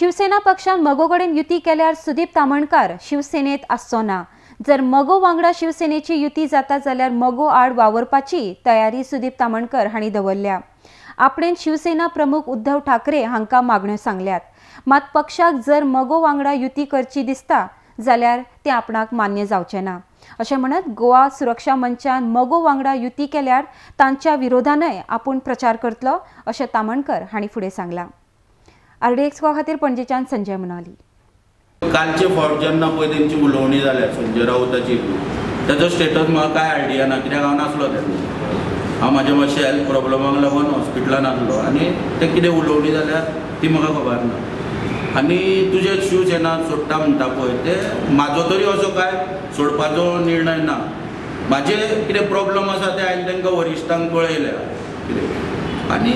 शिवसेना पक्षान मगो कडेन युती केल्यार सुदीप तामणकार शिवसेनेत आसचो ना। जर मगो वांगडा शिवसेनेची युती जाता जाल्यार मगो आड वावरपाची तयारी सुदीप तामणकर हांणी दवरल्या। आपणेन शिवसेना प्रमुख उद्धव ठाकरे हांकां मागण्यो सांगल्यात, मात पक्षाक जर मगो वांगडा युती करची दिसता जाल्यार ते आपणाक मान्य जावचें ना अशें म्हणत गोवा सुरक्षा मंचान मगो वांगडा युती केल्यार तांच्या विरोधानय आपूण प्रचार करतलो अशें तामणकर हांणी फुडें सांगलां। आरडीएक्स गोवा खातीर पणजेच्यान संजय म्हणाली। कालचे फावट जेन्ना पळय तेंची उलोवणी जाल्या संजय राऊताची, ताचो स्टेटस म्हाका कांय आयडिया ना, कित्याक हांव नासलो तेन्ना। हांव म्हाज्या मातशें हेल्थ प्रॉब्लमाक लागून हॉस्पिटलान आसलो आनी ते कितें उलोवणी जाल्यार ती म्हाका खबर ना। आनी तुजे शिवसेना सोडटा म्हणटा पळय ते म्हाजो तरी असो कांय सोडपाचो निर्णय ना। म्हाजे कितें प्रॉब्लम आसा ते हांवें तांकां वरिश्ठांक कळयल्या कितें, आनी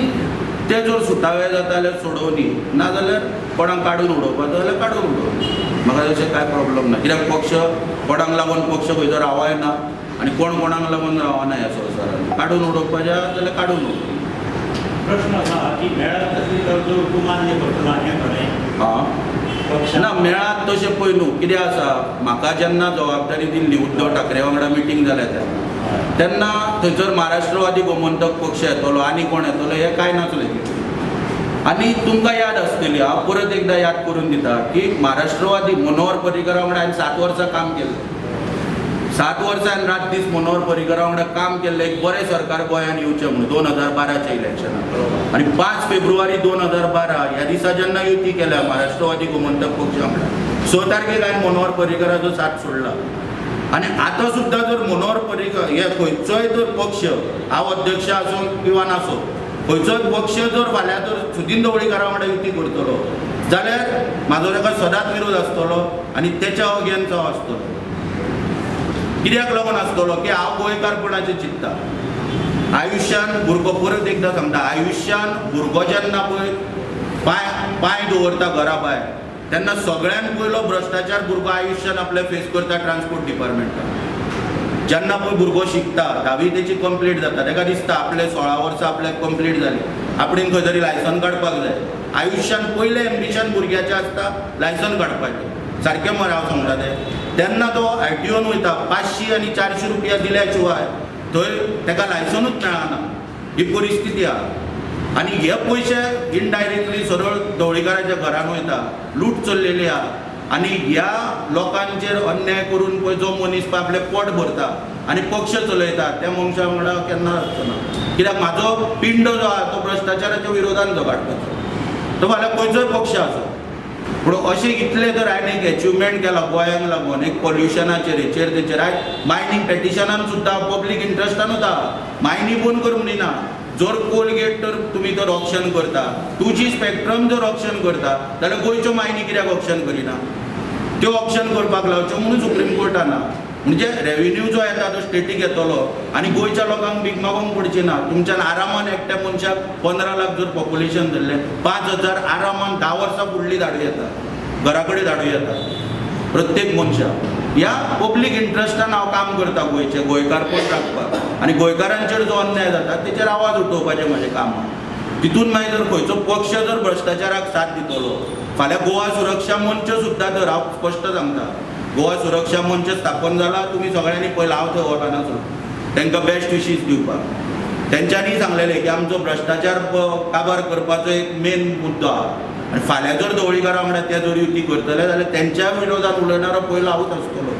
ते जर सुटावे जाता जाल्यार सोडोवनी, ना जाल्यार कोणाक काडून उडोवपाचो जाल्यार काडून उडोवनी, म्हाका तशें कांय प्रॉब्लम ना। कित्याक पक्ष कोणाक लागून पक्ष खंय रावना आनी कोण कोणाक लागून रावना ह्या संवसारान, काडून उडोवपाचें जाल्यार काडून उडोवप। प्रश्न असा की मेळत तसली तडजोड तूं मान्य करतलो हें खरें? हां ना, मेळत तशें पळय न्हू, कितें आसा म्हाका जेन्ना जबाबदारी दिल्ली उद्धव ठाकरे वांगडा मिटींग जाल्या तेन्ना थंयसर महाराष्ट्रवादी गोमंतक पक्ष येतलो आनी कोण येतलो हें कांय नासलें। आनी तुमकां याद आसतली, हांव परत एकदां याद करून दिता की महाराष्ट्रवादी मनोहर पर्रीकरा वांगडा हांवें 7 वर्सां काम केल्लें। 7 वर्सां हांवें रात दीस मनोहर पर्रीकरा वांगडा काम केल्लें, एक बरें सरकार गोंयांत येवचें म्हणून 2012च्या इलेक्शनाक। आनी 5 फेब्रुवारी 2012 ह्या दिसा जेन्ना युती केल्या महाराष्ट्रवादी गोमंतक पक्ष वांगडा, 6 तारखेक हांवें मनोहर पर्रीकराचो साथ सोडला। आनी आतां सुद्दां जर मनोहर पर्रीकर हे खंयचोय जर पक्ष, हांव अध्यक्ष आसूं किंवा नासो, खंयचोय पक्ष जर फाल्यां जर सुदीन ढवळीकारा वांगडा युती करतलो जाल्यार म्हाजो ताका सदांच विरोध आसतलो आनी तेच्या अगेन्स्ट हांव आसतलो। कित्याक लागून आसतलो की हांव गोंयकारपणाचें चिंत्ता। आयुश्यान भुरगो, परत एकदां सांगता, आयुश्यान भुरगो जेन्ना पळय पांय दवरता घरा भायर तेन्ना सगळ्यान पयलो भ्रश्टाचार भुरगो आयुश्यान आपले फेस करता ट्रान्सपोर्ट डिपार्टमेंटान। जेन्ना पळय भुरगो शिकता, 10वी तेची कंप्लीट जाता, ताका दिसता आपले 16 वर्सां आपल्याक कंप्लीट जाली, आपणें खंय तरी लायसन काडपाक जाय। आयुश्यान पयलें एम्बिशन भुरग्याचें आसता लायसन काडपाचें, सारकें मरे हांव सांगता तें। तेन्ना तो आरटीओन वयता, 500 आनी 400 रुपया दिल्या शिवाय थंय ताका लायसनूच मेळना, ही परिस्थिती आहा। आनी हे पयशे इनडायरेक्टली सरळ ढवळीकाराच्या घरान वयता, लूट चल्लेली आहा। आनी ह्या लोकांचेर अन्याय करून पळय जो मनीस पळय आपलें पोट भरता आनी पक्ष चलयता त्या मनशा वांगडा केन्ना आसचो ना। कित्याक म्हाजो पिंड जो आहा तो भ्रश्टाचाराच्या विरोधान झगडपाचो, तो फाल्यां खंयचोय पक्ष आसूं। पूण अशें इतलें जर हांवें एक एचिवमेंट केला गोंयांक लागून, एक पोल्युशनाचेर हेचेर तेचेर, आयज मायनींग पेटिशनान सुद्दां पब्लीक इंट्रस्टानूच आहा, मायनी बंद कर म्हणिना। जर कोलगेट तर तुमी जर ऑक्शन करता, 2G spectrum जर ऑक्शन करता जाल्यार गोंयच्यो मायनी कित्याक ऑक्शन करिना? त्यो ऑक्शन करपाक लावच्यो म्हणून सुप्रीम कोर्टान ना। म्हणजे रेवेन्यू जो येता तो स्टेटीक येतलो आनी गोंयच्या लोकांक भीक मागूंक पडची ना। तुमच्यान आरामान एकट्या मनशाक 15 लाख जर पॉप्युलेशन धरलें, 5000 आरामान 10 वर्सां फुडली धाडूं येता, घरा कडेन धाडूं येता प्रत्येक मनशाक। ह्या पब्लीक इंट्रस्टान हांव काम करता गोंयचें, गोंयकारपण राखपाक आनी गोंयकारांचेर जो अन्याय जाता तेचेर आवाज उठोवपाचें म्हाजें काम आहा। तितून मागीर जर खंयचो पक्ष जर भ्रश्टाचाराक साथ दितलो, फाल्यां गोवा सुरक्षा मंच सुद्दां, तर हांव स्पश्ट सांगता, गोवा सुरक्षा मंच स्थापन जाला, तुमी सगळ्यांनी पळयलां, हांव थंय वचनासलो तांकां बेस्ट विशीस दिवपाक। तेंच्यांनी सांगलेलें की आमचो भ्रश्टाचार काबार करपाचो एक मेन मुद्दो आहा आनी फाल्यां जर ढवळीकारा वांगडा ते जर युती करतले जाल्यार तेंच्या विरोधान उलयणारो पयलो हांवूच आसतलो।